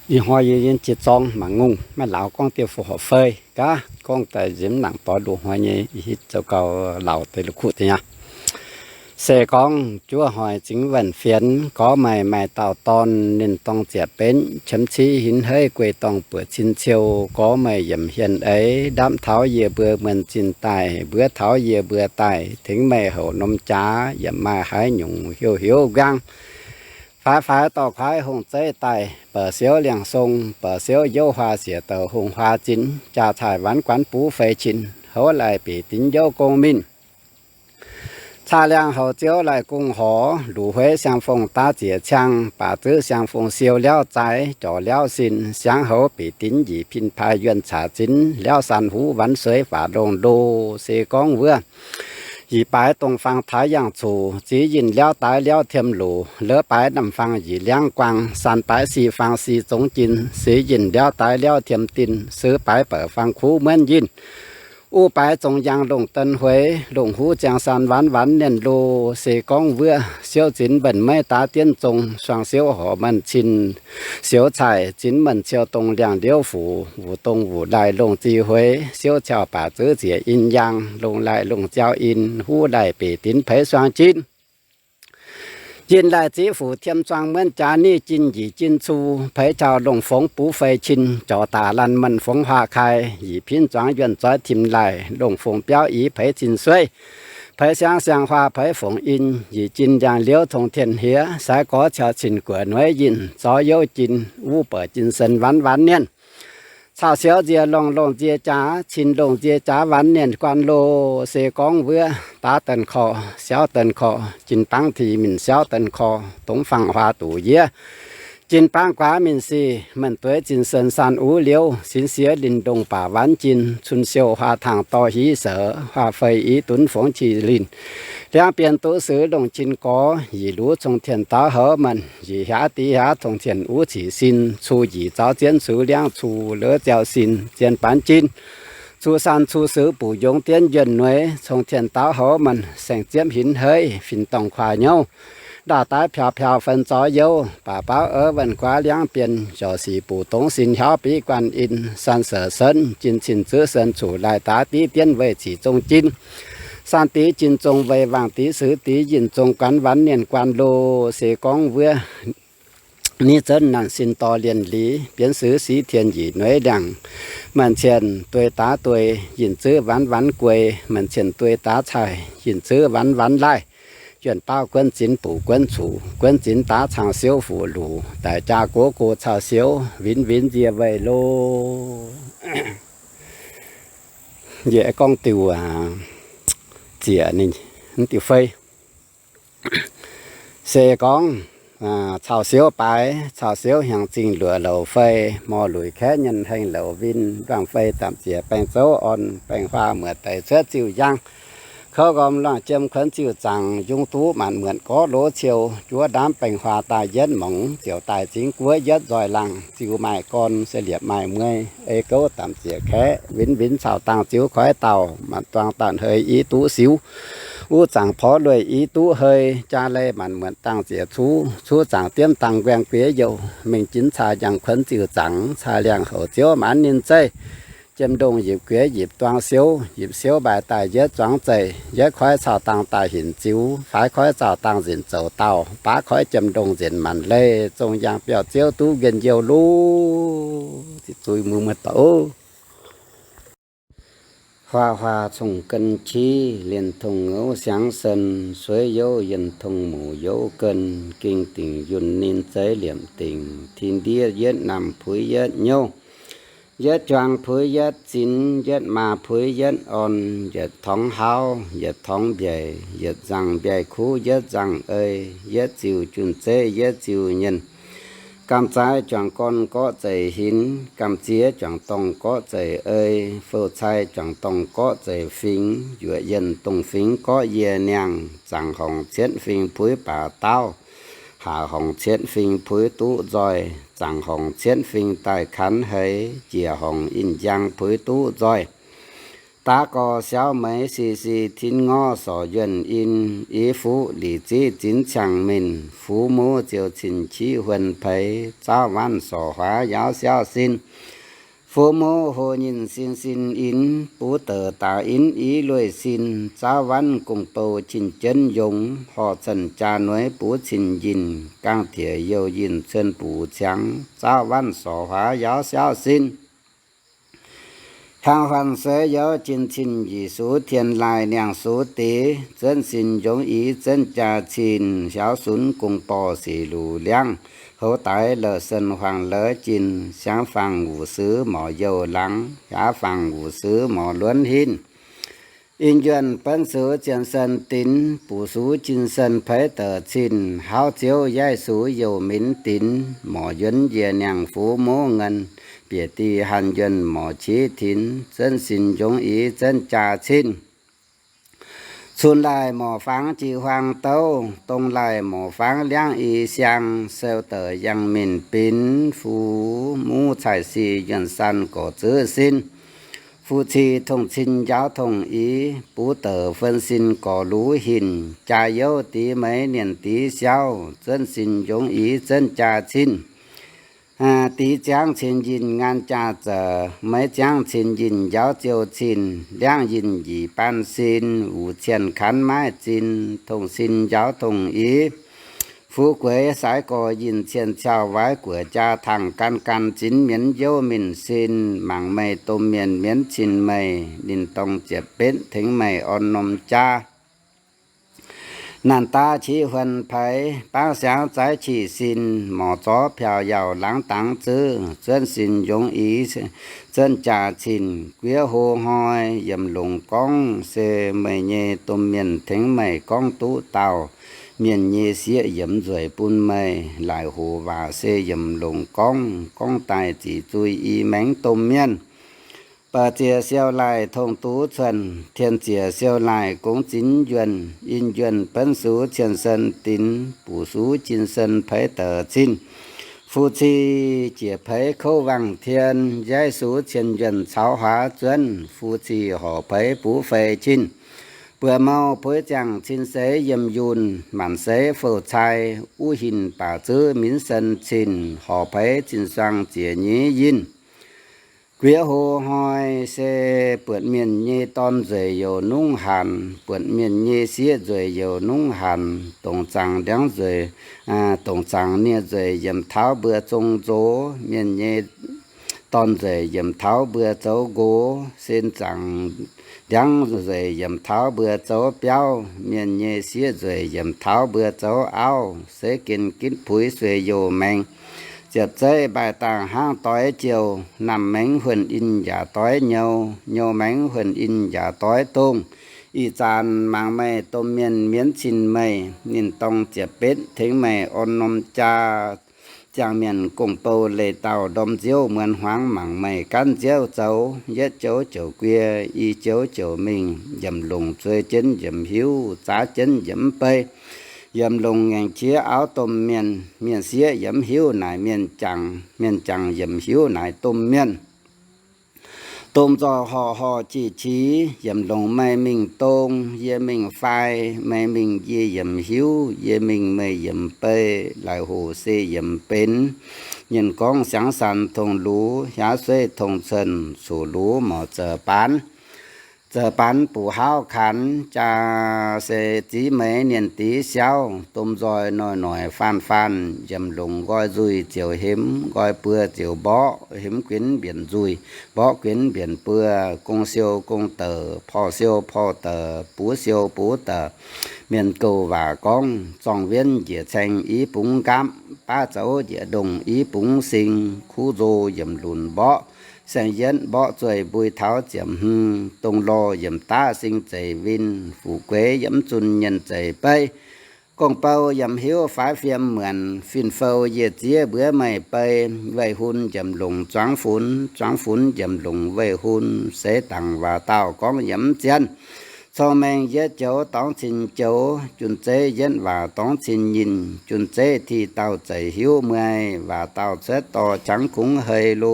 Ih hnoi yie yiem jiex zorng mangc ngongh maiv lauz gorngv dieh fu horpc fei gaax gorngv daaih nzemx nangc borx nduqc hnoi nyei ih hitv zoux gau lauz deix la'kuqv deix aqv. Se gorngv juov hnoi zingx wuonh fienx, gorx meih maaih dauh dorn, ninh dorng ziec-benv qiemx civ hinv heiv, guei dorngh buoqc cin ciou, gorx meih yiemc hienh eix, ndapv taux yie mbuo muonh zinh daaih, mbuov taux yie mbuo daaih, tengx meih houc norm jaax, yaac maaih haaix nyungc hiuv hiuv nquang. Faix faix dorh kuaaiv hungh zeiv daaih, bouc siouv liangh song, bouc siouv youv huaa siec douc hungh huaa zinh, jaa caaih wanv guanv buv fei cin, houv laih bieqc dinx youv gong minh. Caa liangh houc ziouv laih gong horc, luc hueiv siang-fong daav ziec ciang, baac zuov siang-fong siou liauv zaaix, jorc liauv sin, siangx houv bieqc dinx njiec pin paaiv yuonh caax zinx, liauv san huv wanv sueiv faatv longh ndo. Se gorngv wuov, yie baaix dongh fang taaix yangh cuc, ziv yinh liauv daaix liauv tiem luc, lov baaix namh fang njiec liangv guang, san baaix si fang si zongx jin, siv yinh liauv daaix liauv tiem din, sou baaix bouc fang kuv muonv yinh, u baaix zongx yangh longh den hueix, longh huv ziangh san wanv wanv nienh lo. Se gorngv wuov, siouv zinx mbenc maiv daav dienv zong, suang siouv horc menh cin, siouv caaih zinx menh ciou dongh liangh liouv fuc, wuc dongh wuc laih longh zih hueix, siouv ciauh baac zuov ziec in yaang, longh laih longh ziau in, huv laih bieqc dinx peix suang jin. Yinh laih ziv fuc tiem zuang muonv jaax niv jin njiec jin cu, peix jauh longh fongx buv fei cin, jorc daaih laanh menh fongx huaa kai, yietc pinv zuangx yuonh zoiv tim laih, longh fongx biauv i peix cin sueiv, peix siangv siang huaa peix fongx in, yietc jin ndiangx-liouv cong tien hniev, sai gorx ciauh cin guoqv nueiv yinh, zorv youv jin, wuv bouc jin sen wanv wanv nienh. Cau siouv nzie longh longh nzie jaax, cin longh nzie jaax wanv nienh guan lo. Se gorngv wuov, daav den korv, siauv den korv, jin bangv ti minc siauv den korv, dongh fangx huaa duqv yiev, jin bangv guaax minc sic, menh dueiv zinh sen saan uv liouv, sinx siex linh ndongh baac wanv jin, cun siou huaa tangh dorh hiv seix, huaa fei i dunv fongx qiex linh, liangv bienh duqv suix longh cin gorx, yietc luv cong tien daauv houv menh, yietc hiaav div hiaav cong tien uv cic sin, cu yietc zaux zien suix liangv cu, lov ziau sin zien banv jin, cu saan cu suix buc yongz dienv yuonh nueiz, cong tien daauv houv menh, saeng-ziepv hinv heiv, fin-dorngh kuaax nyouv, ndaauh daaih piaux piaux fen zorx youv, baac baauv ouv wuonh guaav liangv bienh, yaac sic buc dongz sin hiauv biv guanh in, saan seix senv jin cin zuov sen cuc laaih daav div dienv weih cic zong jin, saan div jin zong weih wangh div suix div yinh zong guanv wanv nienh guan lo. Se gorngv wuov, ni zunv naanc sin dorh lienh liz, bienv suix siv tien yietc nueiv liangh, menh cien duei daav duei, yinh zuov wanv wanv guei, menh cien duei daav caaih, yinh zuov wanv wanv laaih, yuonh baauv guonv zinx buc guonv cuc, guonv zinx daav cang siouv fuqv luc, daic jaa gox go cau siouv, winx winx nzie weih lo. Yie gorngv diuh, ziec ninh diuh fei. Se gorngv cau siouv baaix, cau siouv hnyangx zingh luoqc louc fei, mor luic kaeqv nyienh hengh louc win, nduangx fei damc ziec baengh zouv orn, baengh huaa muoc deix cuotv ziuh njang, kouv nqorm luangh jiem kuonx ziuh zaangc, yungz duqv maanc muotc gorqv lov ciou, juov ndaamv baengh huaa daaih yietv mongx, ziouc daaih zingx guoqv yietv nzoih laangh, ziuh maaih gorn se liepc maaih muei, ei gouv damc ziec kaeqv, winx winx cau dangh ziux koiv dauh, maanc duang daanh hei i duqv siux, wuov zaangc porv lueiz i duqv hei, jaa lei maanc muotc dangh ziec cuv, cuv zaangc diemv dangh nquengh guiex youh, mingh jinx caa njang kuonx ziuh zaangc, caa liangh houc ziouv maanz ninh zeiv. Jiem ndongh yipc guiex yipc duang siouv, yipc siouv mbaih daaih yietv zuangx zeih, yietv koiv cau dangh daaih hinc ziux, faix koiv cau dangh nzinc zoux daauh, baav koiv jiem ndongh nzinc maanc leih, zong yangh biauv-ziouv duqv nquen youh luv. Zui mui muoz-doic, huaa huaa cong-gen qiv, lienh tong ngouv siangx sen, sueiv youv yienh tong muc youv gen, ging dingc yunh ninh zeiv liepc dingc, tin ndiev yietv namh puix yietv nyouv, yietv juang puix yietv zinx, yietv maa puix yietv orn, yietc torngv hauv yietc torngv mbiaeic, yietc nzangh mbiaeic kuv yietv nzangh ei, yietv ziuh junh zeiv yietv ziuh nyienh, gamh zaaix juangc gorn gorqv zeic hinx, gamh ziex juangc dorngh gorqv zeic ei, fouh cai juangc dorngh gorqv zeic fingx, yuoqc yienh dongh fingx gorqv yie niangh, zaangc horngc cietv fingx puix baac daauv, haac horngc cietv fingx puix duqv nzoih, zaangc horngc cietv fingx daaih kanx heix, jiex horngc in njang puix duqv nzoih, Daav gorx siauv meix si si, tin ngorv sorc yuonh in, i fuqv lic ziqv zinx ciangh minh, fuv muv ziou cin qiv huon peix, zaauv wanv sorc huaav yaauv siauv sin. Fuv muv hlo nyinh sin sin inx, buv douc daaix inv i lueiz sin, zaauv wanv gong-bou cin jienv yongx, horh cen jaa nueiv buv cin yinh, gaangh diex youh yinh cuon buc ciangx, zaauv wanv sorc huaav yaauv siauv sin. Hnyangx-huaang sueiv youz jin cin, yic sux tien laaih niangh sux deix, zuonv sin njongc i zuonv jaa cin, hiaauv sunv gong borh sic luc liangv, houv daix la'sen huaang la'jin, siangv faang wuc sux morc youh laangz, hiaav faang wuc sux morc luonv hinv. In njuonh benv sux cien sen dinx, buc sux cin sen peix douc cin, hauv ziouv yaaiv sux youh minc dinx, morc yuonv njiec niangh fuv muv ngenh, bieqc di han yuonh morc qiv tinx, zuonv sin njongc i zuonv jaa cin. Cun laaih morc fangx jiex huaang douv, dong laaih morc fangx liangv i siang, seu douc yangh minh binx, fuv muv caic si yuonh san gorc zuov sin. Fuqv-cih tongh cin njaaux tongh i, buv douc fen sin gorc luv hinc, jaa youv dix meix nienh dix siauv, zuonv sin njongc i zuonv jaa cin. Dix ziangv cin yinh ngaan jaa za'c, meix ziangv cin yinh njaaux ziou cin, liangv yinh njiec baan sin, wuc cien kanv maiv zin, tongh sin njaaux tongh i. Fuqv gueix saaix gorx yinh cien ciauh, waaiv guoqv jaa tangh gan gan zinx mienv youv minh sin, mangc meih domh mienh mienv cin meih, ninh dorng ziepc betv tengx meih orn norm jaa. Naanc daav qiv huon peix, bangv siangx zaix qiex sin, morc zorv piaux yauc laangz dangx zuov, zuonv sin njongc i zuonv jaa cin, guiev hlo hnoi yiem longc gorngv, se meih nyei domh mienh tengx meih gorngv duqv dauh mienh nyei sieqv yiemx nzueic bun meih, laaic hoc waac se yiem longc gorngv, gorngv daaih zic zui i maengx domh mienh. Ba'ziex siou laaih tongh duqv cuonh, tien ziex siou laaih gongx zinx njuonh, in njuonh benv sux cien sen dinx, buc sux cin sen peix douc cin. Fu-ci jiec peix kouv wangh tien, yaiv sux cien njuonh caux huaav zuonv, fu-ci horc peix buv fei cin. Buoz mou puix ziangh cin seix yiem yunh, maanc seix fouh cai uv hinc baac zuov minv sen cin, horc peix cin suang ziec nyeiv yinh. Guiex hlo hnoi se buonc mienh nyei dorn nzueic youc nungv hanc, buonc mienh nyei sieqv nzueic youc nungv hanc, dongc zaangc ndiangv nzueic, dongc zaangc nie nzueic yiemc taux mbuo zong nzox, mienh nyei dorn nzueic yiemc taux mbuo zoux nqox, sen zaangc ndiangv nzueic yiemc taux mbuo zoux biauv, mienh nyei sieqv nzueic yiemc taux mbuo zoux auv, seix gen gitv puix sueih youh maengx. Ziepc zeiv mbaih dangh hnangv doix jouh, namh maengx huonh in yaac doix nyou, nyou maengx huonh in yaac doix dongh. Ih zanc mangc meih domh mienh mienv cin meih, ninh dorng ziepc betv tengx meih orn norm jaa. Ziangh mienh gong-bou leih dauh ndorm nziouv muonz hmuangx mangc meih gaanv nziouv zoux, yietv joux joux guie, i joux joux mingh, yiemc longc zueiz jienv yiemc hiuv, zaav jienv yiemc bei. Yiemc longc ngaengc qiex auv domh mienh, mienh sieqv yiemc hiuv naaic mienh jangc, mienh jangc yiemc hiuv naaic domh mienh. Domh nzoih horc horc jiex qiex, yiemc longc meih mingh dong, yie mingh fai, meih mingh yie yiemc hiuv, yie mingh meih yiemc bei, laaic hoc se yiemc benx. Nyienh gorngv siangx sanx tongx lux, hiaav sueiv tongx cuonh, coc lux morc zoux baanx. Zoux baanx buc hauv kanx, jaa se ziv meix nienh dix siauv, domh nzoih noic noic faanh faanh, yiemc longc nqoi nzuih ziouc hemx, nqoi buo ziouc mborqv, hemx guenx mbienc nzuih, mborqv guenx mbienc buo, gong siou gong douc, porv siou porv douc, buv siou buv douc. Mienh gouv waac gorngv, zorng wienv njiec caeng i bungx nqaapv, baav zoux njiec ndongh i bungx sing, kuv nzo yiemc lunc mborqv, saeng-yietv mborqv zueih mbui taux ziepc hmz, dongh lorh yiemc daav sing zeic win, fuqv gueix yiemc zunh nyienh zeic bei. Gong-bou yiemc hiuv faix fiem muonc, fin-fou yiez ziev mbuox meih bei, weih hun yiemc longc zuangx funx, zuangx funx yiemc longc weih hun, seix dangc waac dauh gorngv yiemc zien. Cong-mengh yietv joux dorngx cin joux, jun-zeiv yietv waac dorngx cin nyinh, jun-zeiv ti dauh zeic hiuv mueiz, waac dauh cuotv dorh qangx kungx hei lo.